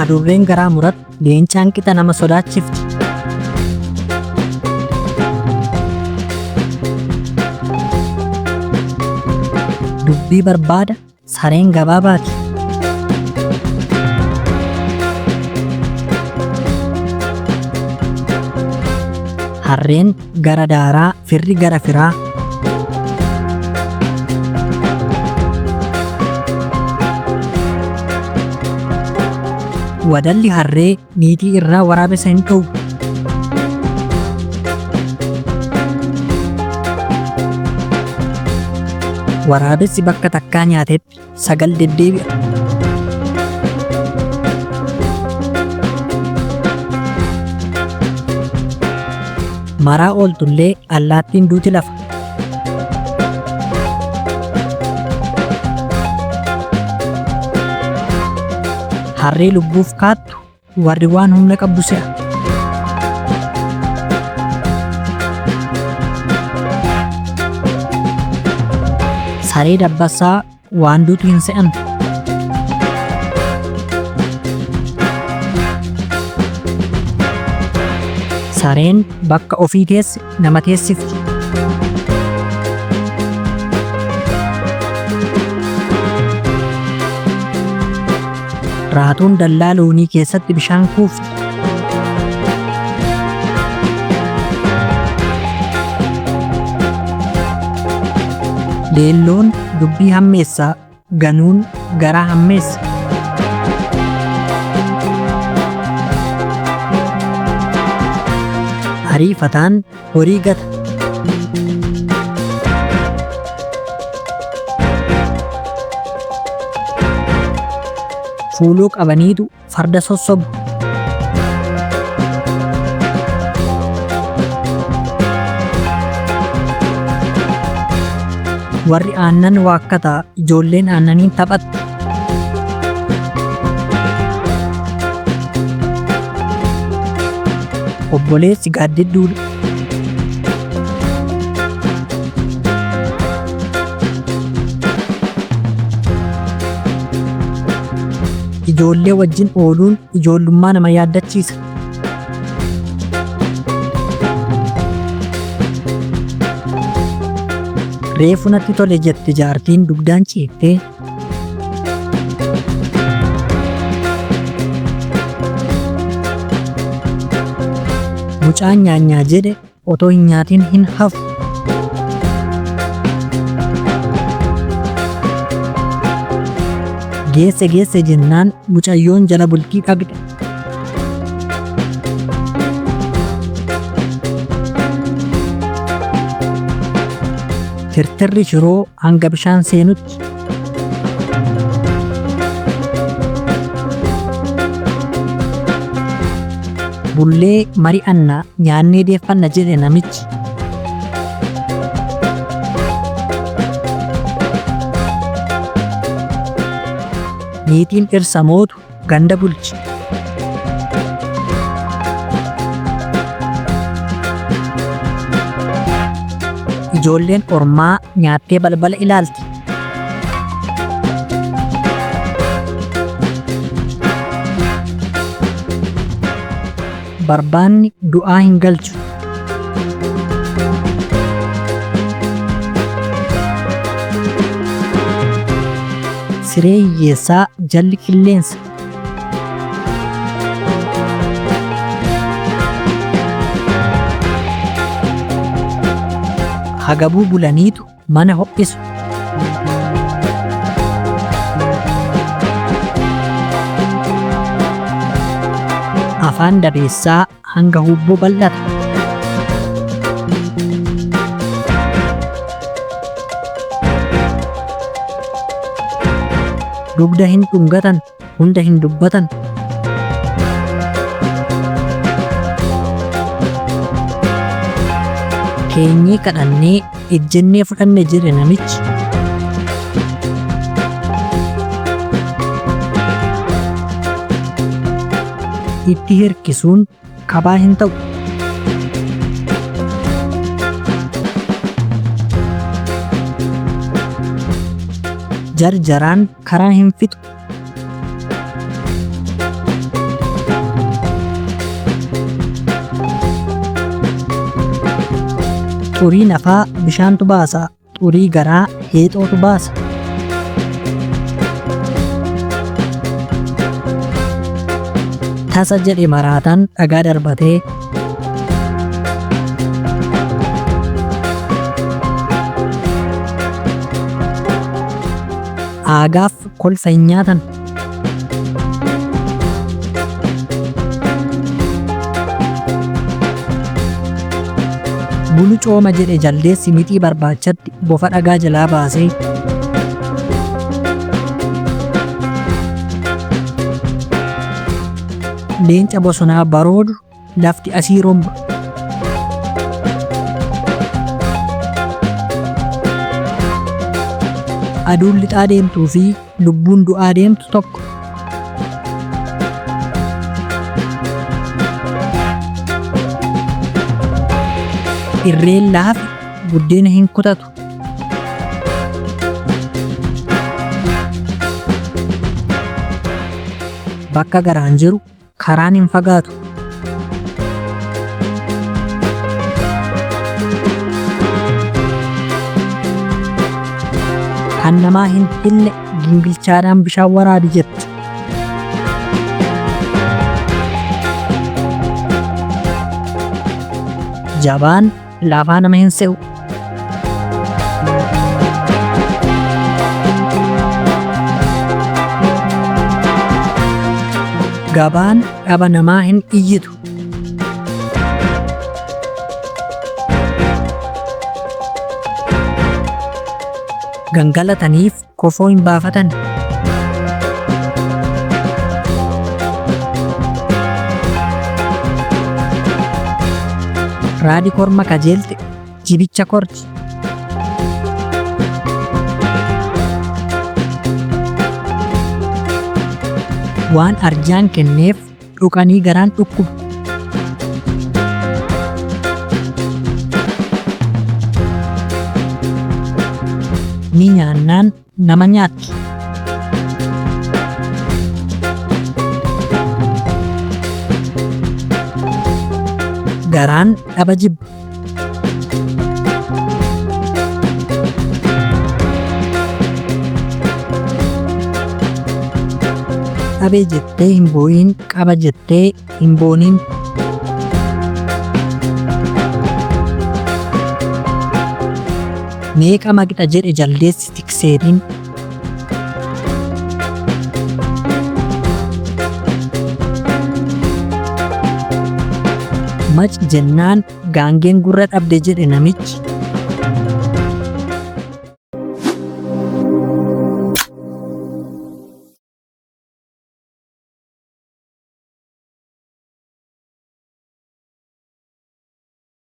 Adurreen garaa murattu leencaan qixa nama sodaachifti. Dubbii barbaada sareen gabaabaati. Harreen gara daaraa firri gara firaa. Wadalli harree niitii irraa waraabessa hin dhowwu. Waraabessi bakka takkaa nyaatetti sagal deddeebi'a. Maraa ooltullee allaattiin duuti lafa. Harree lubbuuf kaattu warri waan humna qabdu se'a. Saree dabbasaa waan duutu hin se'an. Sareen bakka ofii teesse nama teessifti. Raatuun dallaa loonii keessatti bishaan kuufti. Leelloon dubbii hammeessa, ganuun garaa hammeessa. Ariifataan horii gata. Fuuloo qabaniitu farda sossobu. Warri aannan waakkataa ijoolleen aannaniin taphatti. Obboleessi gaaddidduudha. Ijoollee wajjin ooluun ijoollummaa nama yaaddachiisa. Reefu natti tole jette jaartiin dugdaan ciiftee. Mucaan nyaanyaa jedhe otoo hin nyaatin hin hafu. Geesse geesse jennaan mucayyoon jala bultii dhaqxe. Tirtirri shiroo hanga bishaan seenutti. Bullee mari'anna nyaannee deeffanna jedhe namichi. Niitiin dhirsa mootu ganda bulchi. Ijoolleen ormaa nyaattee balbala ilaalti. Barbaanni du'aa hin galchu. Siree hiyyeessaa jalli qilleensa. Hagabuu bulaniitu mana ho'isu. Afaan dabeessaa hanga hubboo bal'ata. Dugda hin dhungatan, hunda hin dubbatan. Teenyee kadhannee ejjennee fudhanne jedhe namichi. Itti hirkisuun kabaa hin ta'u. Jarjaraan karaa hin fixu. Xurii nafaa bishaantu baasa, xurii garaa heexootu baasa. Tasa jedhe maraataan dhagaa darbatee. Aagaaf kolfa hin nyaatan. Bulu cooma jedhe jaldeessi mixii barbaachatti bofa dhagaa jalaa baasee. Leenca bosonaa baroodu lafti asii romba. Aduun lixaa deemtuu fi lubbuun du'aa deemtu tokko. Irreen laafe buddeena hin kutatu. Bakka garaan jiru karaan hin fagaatu. Kan namaa hin hille gingilchaadhaan bishaan waraabi jetti. Jabaan laafaa nama hin se'u. Gabaan dhaba namaa hin iyyitu. Gangalataniif kofoo hin baafatan. Raadi korma kajeelte jibicha korti. Waan arjaan kenneef dhuqanii garaan dhukkuba. Ni nyaannaan nama nyaatti. Garaan dhaba jibba. Dhabee jettee hin boo'in, qaba jettee hin boonin. Meeqa maqxa jedhe jaldeessi tikseetiin. Mac jennaan gaangeen gurra dhabde jedhe namichi.